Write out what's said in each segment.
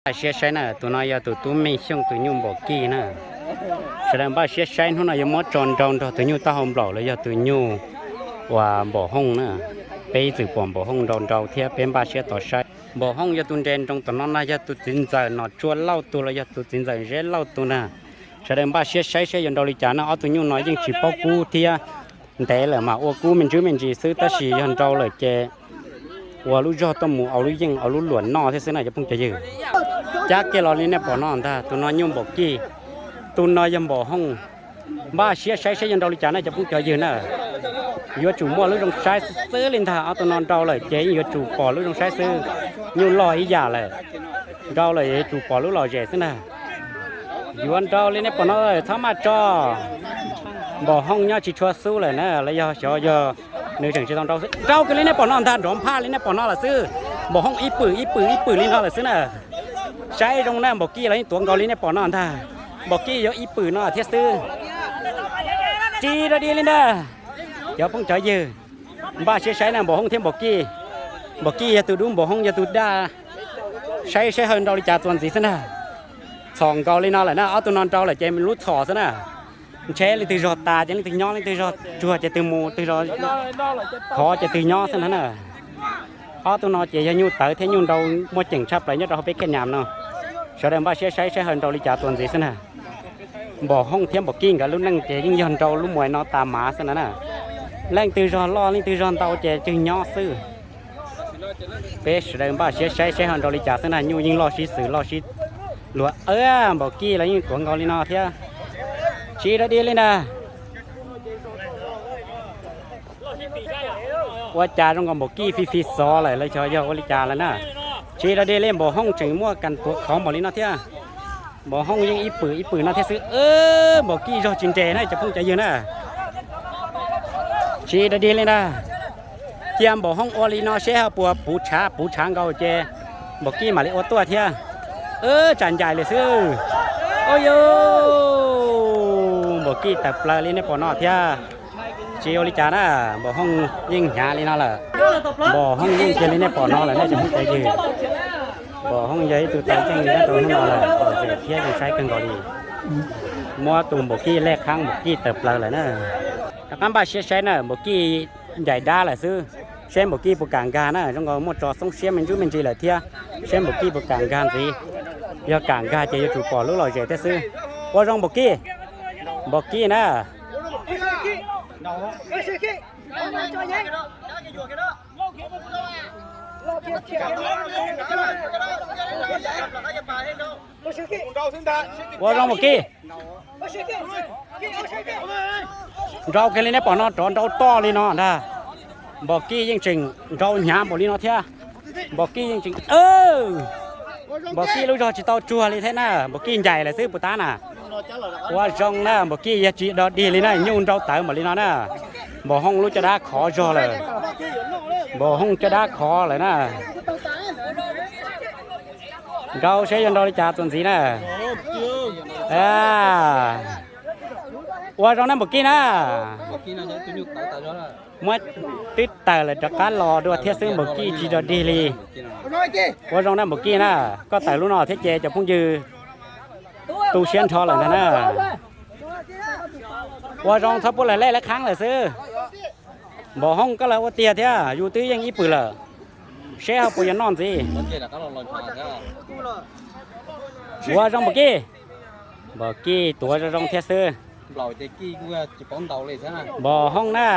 Npaj siab saib na, tus no yog tus tub Meej Xyooj tus nyuj Npaum Kij na. Sawv daws npaj siab saib hnub no yuav muab tso nrau nrog tus nyuj taub hau nplaum los yog tus nyuj uas Npaum Hooj na. Peb ib txwm pom Npaum Hooj nrau nrau thiab peb npaj siab tos saib. Npaum Hooj yog tus nres nroos tom no na, yog tus txiv ntxawm Nom Tsua Lauj tus los yog tus txiv ntxawm Zeb Lauj tus na. Sawv daws npaj siab saib saib yuav nrau li cas na, ob tug nyuj no yeej tsis paub kub thiab. Ntev lawm mas ua kub me ntsis me ntsis xwb, tab sis yog nrau lawm ces ua lub zog tuaj mus ua lub yeej ua lub luam noj thiab xwb na cov phooj cov ywg. Cab kiag los li nej pom no ntag, tus no nyuj Npaum Kij, tus no yog Npaum Hooj. Npaj siab saib saib yuav nrau li cas na cov phooj cov ywg na. Yuav tsum muaj lub zoo saib xwb xwb li ntag, ob tug no nrau lawm ces yeej yuav tsum pom lub zoo saib xwb. Nyuj loj ib yam lawm, nrau lawm yuav tsum pom lub lom zem xwb ntag. Yuav nrau li nej pom no txhob maj tso. Npaum Hooj nyob tsis tshua xub lawm na, los yog xyov yog nws tseem tsis tau nrau xwb. Nrau kiag li nej pom no ntag, nrov nphaj li nej pom no lawm xwb. Npaum Hooj ib pwm ib pwm ib pwm li no lawm xwb na. Saib zoo na, Npaum Kij los yeej tuav nkaus li nej pom no ntag. Npaum Kij yuav ib pwm no thiab xwb. Tsis dog dig li ntag. Cov phooj cov ywg, npaj siab saib na, Npaum Hooj thiab Npaum Kij. Npaum Kij yog tus dub, Npaum Hooj yog tus daj. Saib saib ho nrau li cas txuas ntxiv xwb ntag. Txhom nkaus li no lawm na, ob tug no nrau lawm ces lub txhom xwb na. Ntshe leej twg zog tas ces leej twg nyob, leej twg zog tsuag ces twg mus, twg zog khov ces twg nyob xwb ntag na. Ob tug no ces yog nyuj tawv thiab nyuj nrau muaj ceem tshaj plaws nyob rau hauv peb khej nyam no. Sawv daws npaj siab saib saib ho nrau li cas txuas ntxiv xwb ntag. Npaum Hooj thiab Npaum Kij nkawd lub neej ces yeej yog nrau lub muas no tas mav xwb ntag na. Leej twg zog loj leej twg zog ntau ces tswg nyob xwb. Peb sawv daws npaj siab saib saib ho nrau li cas xwb ntag, nyuj yeej loj sib xws loj sib luag. Npaum Kij los yeej tuav nkaus li no thiab. Tsis dog dig li ntag. Ua cas zoo nkaus Npaum Kij fi fi xov lawm los xyov yog ua li cas lawm na. Tsis dog dig li, Npaum Hooj tseem muaj kas tuav khov npaum li no thiab. Npaum Hooj yeej ib pwm ib pwm no thiab xwb. Npaum Kij zog tsis nres na cov phooj cov ywg na. Tsis dog dig li ntag. Cia Npaum Hooj ua li no seb ho puas puv tshav puv tshav nkaus ces Npaum Kij mam li ua tuaj thiab. Tsam ncaim lawm xwb. Ua cas Npaum Kij tawm plaws li nej pom no thiab. Tsis ua li cas na, Npaum Hooj yeej hnyav li no lawm. Npaum Hooj yeej cia li nej pom no lawm nej cov phooj cov ywg. Npaum Hooj yog ib tug tau yeej nyob rau hnub no lawm, lom zem thiab zoo saib kawg nkaus li. Muab tus Npaum Kij lej qhab Npaum Kij tawm plaws lawm na. Rov qab npaj siab saib na, Npaum Kij ncaim dab lawm xwb. Seb Npaum Kij puas kam nkag na, zoo nkaus muaj tso xoob siab me ntsuj me ntsis lawm thiab. Seb Npaum Kij puas kam nkag ntxiv. Yog kam nkag ces yuav tsum pom lub lom zem thiab xwb. Ua zoo Npaum Kij. Npaum Kij na. Ua zoo Npaum Kij. Nrau kiag li nej pom no, rov nrau toj li no ntag. Npaum Kij yeej tseem nrau hnyav npaum li no thiab. Npaum Kij yeej tseem, Npaum Kij lub zog tsis tau tsuag li thiab na, Npaum Kij ncaim lawm xwb puas tab na. Ua zoo na, Npaum Kij yog tsis dog dig li na, nyuj nrau tawv npaum li no na. Npaum Hooj lub caj dab khov zog lawm. Npaum Hooj caj dab khov lawm na. Nrau seb yuav nrau li cas txuas ntxiv na. Ua zoo na Npaum Kij na. Muab twb tawm lawm rov qab los dua thiab xwb, Npaum Kij tsis dog dig li. Ua zoo na Npaum Kij na, koj tawm lub no thiab ces cov phooj ywg tu siab nrho lawm ntag na. Ua zoo txhob pub lawv lej lawv qhab lawm xwb. Npaum Hooj koj los ua tiag thiab, yus twb yeej ib pwm lawm, seb ho puas yuav noj ntxiv. Ua zoo Npaum Kij. Npaum Kij tuav zoo zoo thiab xwb. Npaum Hooj na.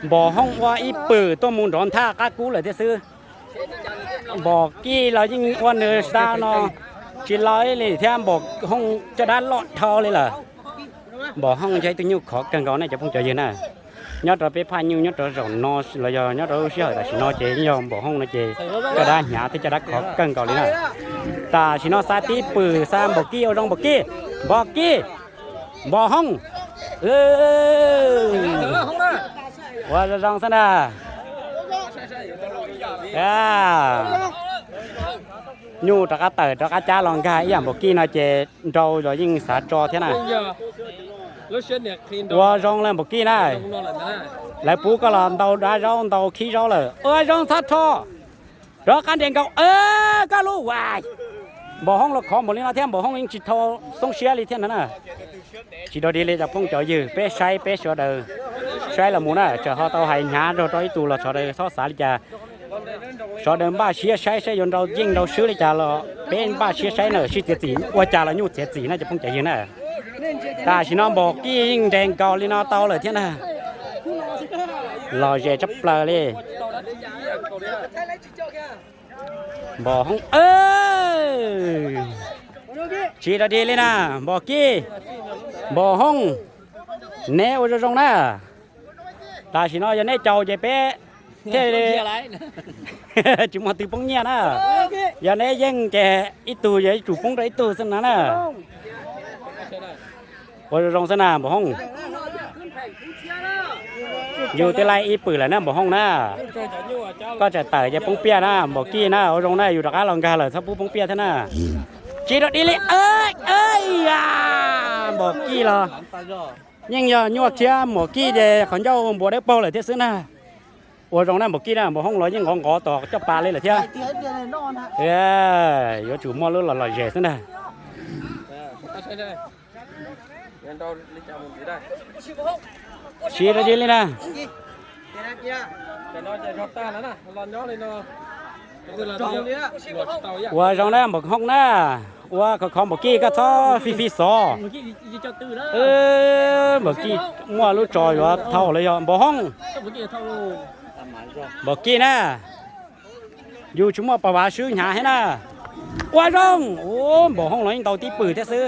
Npaum Hooj ua ib pwm tuaj mus nrov nthaj qab kub lawm thiab xwb. Npaum Kij los yeej ua nws xav no tsis laus li thiab, Npaum Hooj caj dab loj dhau li lawm. Npaum Hooj yog ib tug nyuj khov kawg nkaus nej cov phooj cov ywg na. Nyob rau peb phaj nyuj nyob rau zaum no los yog nyob rau lub sij hawm tam sim no ces yeej yog Npaum Hooj no ces caj dab hnyav thiab caj dab khov kawg nkaus li na. Tam sim no xa tib pwm xa Npaum Kij, ua zoo Npaum Kij, Npaum Kij, Npaum Hooj. Ua zoo zoo xwb na. Nyuj rov qab tawm rov qab cab los nkag ib yam npaum kij no ces nrau los yeej xav tso thiab na. Ua zoo lawm npaum kij na. Lawv pub koj los ntau dab zaub ntau khib zaub lawm. Ua zoo txhob rho. Rov qab nres nkaus koj lub uas. Npaum Hoob los khov npaum li no thiab npaum Hoob yeej tsis thau xoob siab li thiab no na. Tsis dog dig li cov phooj cov ywg, peb saib peb sawv daws saib los mus na, tsam ho tau hais hnyav zog rau ib tug los sawv daws txhob xav li cas. Sawv daws npaj siab saib saib yuav nrau yeej nrau swb li cas los peb npaj siab saib na, sib txiav txim ua cas los nyuj txiav txim na cov phooj cov ywg na. Tam sim no npaum kij yeej nres nkaus li no tau lawm thiab na. Los zes tshaj plaws li. Npaum Hoob, tsis dog dig li na, npaum kij, npaum Hoob, neb ua zoo zoo na. Tam sim no yog neb caum ces peb thiaj li tsis muaj twg poob nyiaj na. Yog neb yeej ces ib tug yog ib tsum poob rau ib tug xwb no na. Ua zoo zoo xwb na npaum Hoob. Yus twb laij ib pwm lawm na npaum Hoob na. Koj tseem tawm ces poob piaj na npaum kij na, ua zoo na yus rov qab los nkag lawm txhob pub poob piaj thiab na. Tsis dog dig li, npaum kij los yeej yog nyuaj thiab npaum kij ces qhov ncauj npuas dawb paug lawm thiab xwb na. Ua zoo na npaum kij na, npaum Hoob los yeej nqov nqov tom coj pas li lawm thiab. Yuav tsum muaj lub los lom zem xwb ntag. Siv dog dig li na. Ua zoo na npaum Hoob na, ua khov khov npaum kij koj txhob fi fi xov. Npaum kij muaj lub tsov yuav thau lawm yog npaum Hoob. Npaum kij na, yus tsis muaj pas vav swb hnyav thiab na. Ua zoo, npaum Hoob los yeej ntau tib pwm thiab xwb.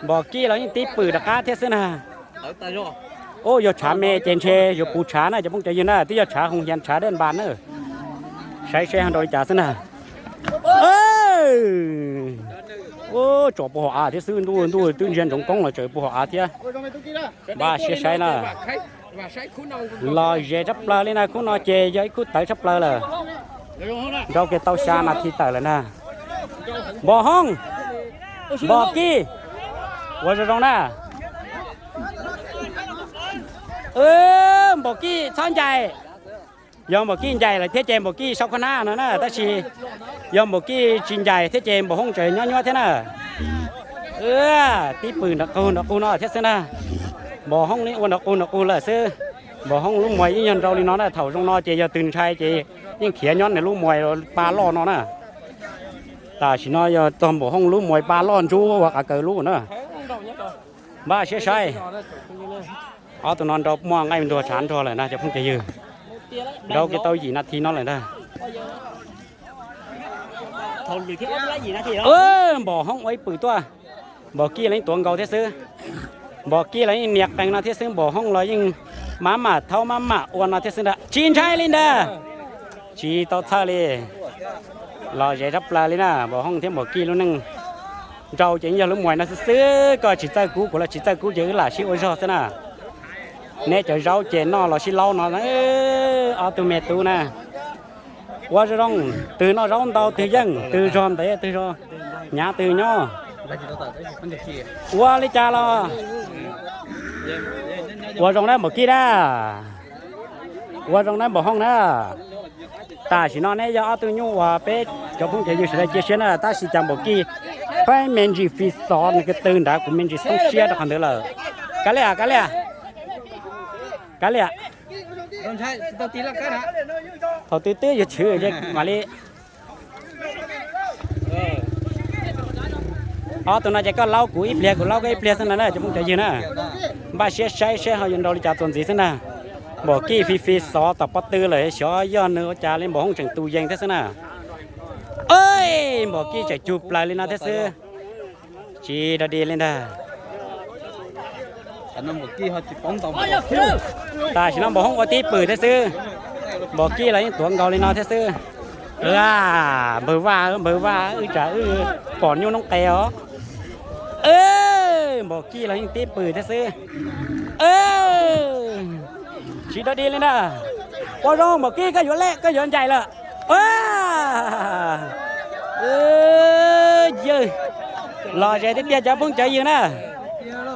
Npaum kij los yeej tib pwm rov qab thiab xwb na. Ub, yog tshav me ces ntshe yuav puv tshav na cov phooj cov ywg na, twb yog tshav hoo hias tshav dej npas na. Saib seb ho nrau li cas xwb na. Ub, tsom puag hauv av thiab xwb, ntuj ntuj twb ntsia ntsoov koob los tseem puag hauv av thiab. Npaj siab saib na. Los zes tshaj plaws li na, khub no ces yog ib khub tawv tshaj plaws lawm. Nrau kiag tau xya nas this tawm lawm na. Npaum Hoob, npaum kij, ua zoo zoo na. Npaum kij txhob ncaim. Yog npaum kij ncaim lawm thiab ces npaum kij sau kho nab no na, tab sis yog npaum kij tsis ncaim thiab ces npaum Hoob tseem nyob nyuab thiab na. Tib pwm nrov qug nrov qug no thiab xwb na. Npaum Hoob yeej ua nrov qug nrov qug lawm xwb. Npaum Hoob lub muas yeej yog nrau li no na, thaum zoo no ces yog twg ntshai ces yeej khiav nyob nws lub muas pa loj no na. Tam sim no yog txog npaum Hoob lub muas pa loj ntsub ua qav kaws lub na. Npaj siab saib. Ob tug no nrau muaj nqaij ntuag tshav nrog lawm na cov phooj cov ywg. Nrau kiag tau yim nas this no lawm ntag. Npaum Hoob ua ib pwm tuaj. Npaum kij los yeej tuav nkaus thiab xwb. Npaum kij los yeej nias qees no thiab xwb, npaum Hoob los yeej maj mam thaub maj mam ua no thiab xwb ntag. Tsis ntshai li ntag. Tsis tau txhawj li. Los zes tshaj plaws li na, npaum Hoob thiab npaum kij lub neej nrau ces yog lub muas no xwb xwb, koj tsis txawj kub kuv los tsis txawj kub ces wb lam sib ua zog xwb na. Neb cov zaub ces noj los sib laub no, ob tug me tub na. Ua zoo zoo, twg noj zaub ntau twg yeej, twg zog ntev twg zog hnyav twg nyob. Ua li cas los ua zoo na npaum kij na. Ua zoo na npaum Hoob na. Tam sim no neb yog ob tug nyuj uas peb cov phooj cov ywg sawv daws cia siab na, tab sis cas npaum kij pheej me ntsis fi xov nws ko tw nrad, kuv me ntsis xoob siab rau qhov ntawd lawm. Kav liam, kav liam, kav liam. Thaum twg twb yuav chwv mam li. Ob tug no ces koj laub kuv ib pliag kuv laub koj ib pliag xwb ntag na cov phooj cov ywg na. Npaj siab saib seb ho yuav nrau li cas txuas ntxiv xwb ntag. Npaum kij fi fi xov tom pob tw lawm, xyov yog nws ua cas li, npaum Hoob tseem tus yees thiab xwb na. Npaum kij tseem cug plaws li no thiab xwb. Tsis dog dig li ntag. Tam sim no npaum Hoob ua tib pwm thiab xwb. Npaum kij los yeej tuav nkaus li no thiab xwb. Npawg Vaj, npawg Vaj, wb tsam wb pom nyuj noob qes os. Npaum Kij los yeej tib pwm thiab xwb. Tsis dog dig li na. Ua zoo Npaum Kij, koj yuav lej, koj yuav ncaim lawm. Yawg, los ze tiag tiag cov phooj cov ywg na.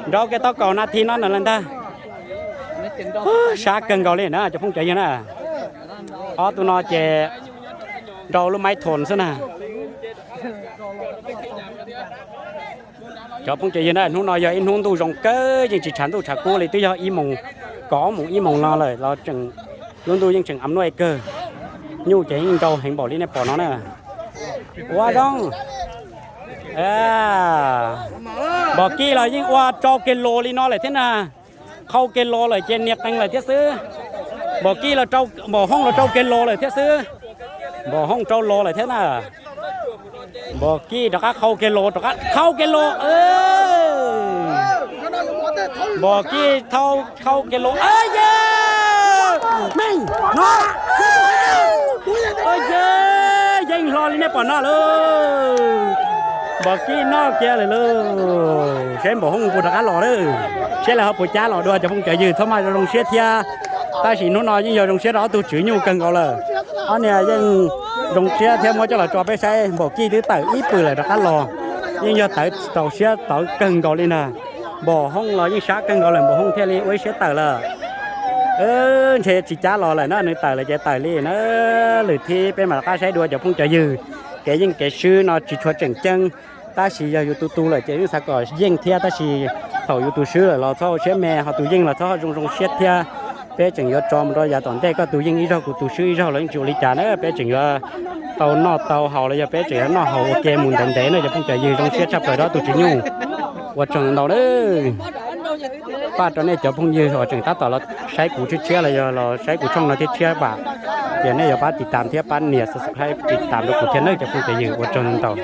Nrau kiag tau kaum nas this no ntag. Sab kawg nkaus li na cov phooj cov ywg na. Ob tug no ces nrau lub maib thoos xwb na. Cov phooj cov ywg na, hnub no yog ib hnub ntuj zoo kawg, yeej tsis tshav ntuj tshav kub li, twb yog ib moos, kaum ob moos ib moos no lawm los tseem, lub ntuj yeej tseem am nuaj kawg. Nyuj ces yeej nrau heev npaum li nej pom no na. Ua zoo. Npaum Kij los yeej ua rau kiag los li no lawm thiab na. Qhau kiag los lawm ces nias qees lawm thiab xwb. Npaum Kij los, Npaum Hooj los rau kiag los lawm thiab xwb. Npaum Hooj rau los lawm thiab na. Npaum Kij rov qab qhau kiag los, rov qab qhau kiag los. Npaum Kij thau qhau kiag los, yeej, yeej hlo li nej pom no lauj. Npaum Kij noj kiag lawm lauj. Saib Npaum Hooj puas rov qab los lawm, saib lawv ho puas cab los dua cov phooj cov ywg. Txhob maj zoo siab thiab, tab sis hnub no yeej yog zoo siab rau ob tug tswv nyuj kawg nkaus lawm. Ob niag yeej zoo siab thiab muab coj los tso peb saib. Npaum Kij twb tawm ib pwm lawm rov qab los, yeej yog tawv tau siab tawv kawg nkaus li na. Npaum Hooj los yeej sab kawg nkaus lawm, Npaum Hooj thiaj li ua ib siab tawm lawm. Ntshe tsis cab los lawm na, nws tawm lawm ces tawm li na. Lwm thib peb mam rov qab saib dua cov phooj cov ywg. Kev yeej kev swb no tsis tshua tseem ceeb, tab sis yog yus tus tu lawm ces yeej xav kom yeej thiab, tab sis thaum yus tus swb lawm los txhob hau siab me, ho tus yeej los txhob zoo zoo siab thiab. Peb tseem yuav tso mus rau yav tom ntej, koj tus yeej ib zaug kuv tus swb ib zaug los yeej tsis ua li cas na, peb tseem yuav tau noj tau haus los yog peb tseem yuav noj haus ua ke mus ntev ntev na cov phooj cov ywg. Zoo siab tshaj plaws rau ob tug tswv nyuj. Ua tsaug ntau na. Faj rau nej cov phooj ywg uas tseem tab tom los saib kuv tshiab tshiab los yog los saib kuv tshooj no thiab tshiab pam, ces nej yuav pab tiv tam thiab pab nias subscribe tiv tam rau kuv thiab nawb cov phooj cov ywg. Ua tsaug ntau.